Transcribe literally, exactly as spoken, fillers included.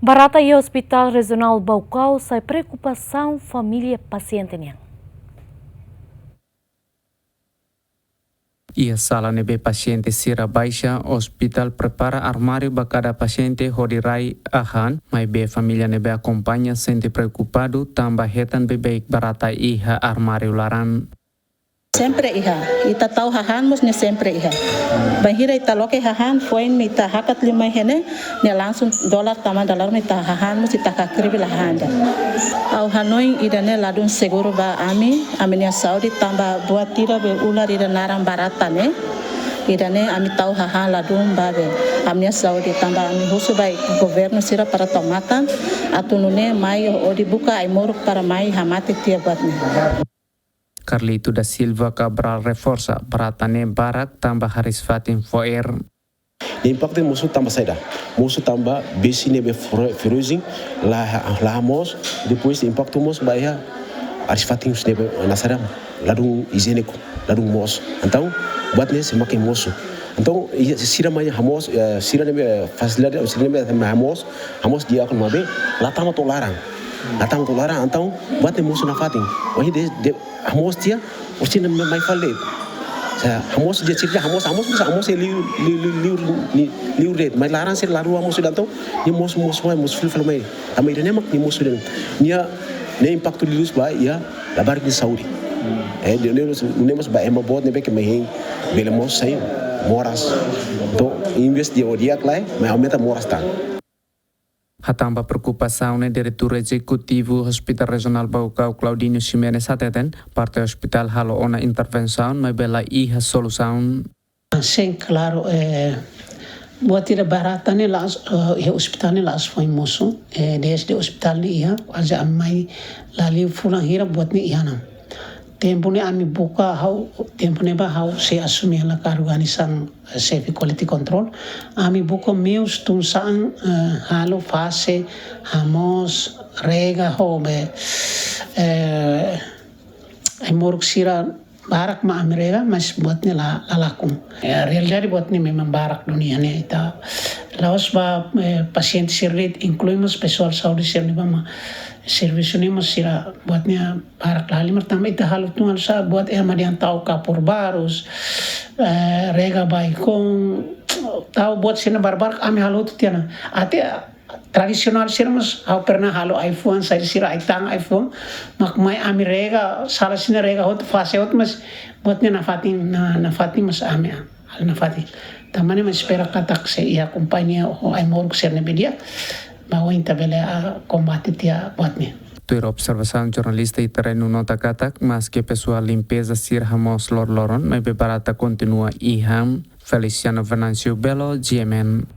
Barata iha Hospital Rejionál Baucau sai preokupasaun família pasiente nian. Iha sala ne'ebé pasiente sira baixa, ospitál prepara armáriu ba kada pasiente hodi rai hahán, maibé família ne'ebé akompaña sente preokupadu tanba hetan beibeik barata iha armáriu laran. Sempre iha, ita tau hahán mós ne'e sempre iha. Bainhira ita loke hahán, foin mak ita hakat liu mai iha ne'e, ne'e langsung dolar tama dolar mak ita hahán mós ita hakribi la hahán ida. Ha'u hanoin ida-ne'e ladún seguru ba ami, ami-nia saúde tanba buat ida be ular ida naran barata ne'e. Ida-ne'e ami tau hahán ladún ba be ami-nia saúde tanba ami husu ba governu sira para tau matan, atu nune'e mai hodi buka ai-moruk para mai hamate tiha buat ne'e. Carlito da Silva Cabral reforsa, barata ne'e barak tanba hariis-fatin fo'er. Nia impaktu mosu tanba saida? Mosu tanba besi ne'ebé fro-, ferrugem la, la hamoos, depois impaktu mós ba iha hariis-fatin ne'ebé nasaram, ladún ijiéniku, ladún moos. Entaun, buat ne'e sei mak mosu. Entaun, iha sira mai hamoos, eh, sira ne'ebé fasilidade, sira ne'ebé hamoos, hamoos di'ak maibé la tama to'o laran. La tama to'o laran, entaun buat ne'e mosu nafatin. Ohin de, de, hamoos tiha, orsida mai fali de'it. Sa, hamoos tiha sira hamoos, hamoos, hamoos, hamoos liu, liu, liu, liu, ni, liu de'it. Mai laran sira la rua hamoos ida entaun, nia mosu, mosu mai, mosu fali fali mai. Tanba ida-ne'e mak nia mosu de'it. Nia, nia impaktu liuliu ba iha labarik nia saúde. Eh, de, de, de, ne'e mós ba ema boot ne'ebé ke mai hein bele mosu sai moras. Entaun, envezde hodi di'ak lai, mai aumenta moras tan. Hatán ba preokupasaun ne'e, Diretór Ezekutivu Hospital Rejionál Baucau, Claudinho Ximenes, hateten, parte ospitál halo ona intervensaun, maibé la iha solusaun. Sin, klaru, eh, buat ida barata ne'e la'ós, eh, iha ospitál ne'e la'ós foin mosu, eh, desde ospitál ne'e iha, kuaze ami mai la liu fulan hira buat ne'e iha ona. Tempu ne'e ami buka ha'u, tempu ne'ebá ha'u sei asume hela kargu hanesan, eh, xefe quality control. Ami buka meius tun sa'an, eh, halo fase, hamoos, rega ho be, eh, ai-moruk sira barak mak ami rega, mas buat ne'e la, la lakon. Eh, realidade buat ne'e memang barak duni iha ne'e ita. La'ós ba, eh, pasiente sira de'it, inklui mós pesoál saúde sira ne'ebá mak servisu ne'e mós sira buat ne'e barak la halimar tanba ita halo tun halo sa'e buat ema dehan tau kapur barus, eh, rega baikon, tau buat sira ne'e barbarak ami halo hotu tiha ona. Até tradisionál sira mós ha'u pernah halo ai-fuan, saida sira ai-tan ai-fuan, mak mai ami rega, sala sira ne'e rega hotu, fase hotu, mas buat ne'e nafatin, na, nafatin mas ami halo nafatin. Tanba ne'e mak espera katak sei iha kompañia ho ai-moruk sira ne'ebé di'ak, ba oin ita bele, ah, kombate tiha buat ne'e. Tuir observasaun jornalista iha terrenu nota katak, maske pesoál limpeza sira hamoos loroloron, maibé barata kontinua iha. Feliciano Venâncio Belo, G M N.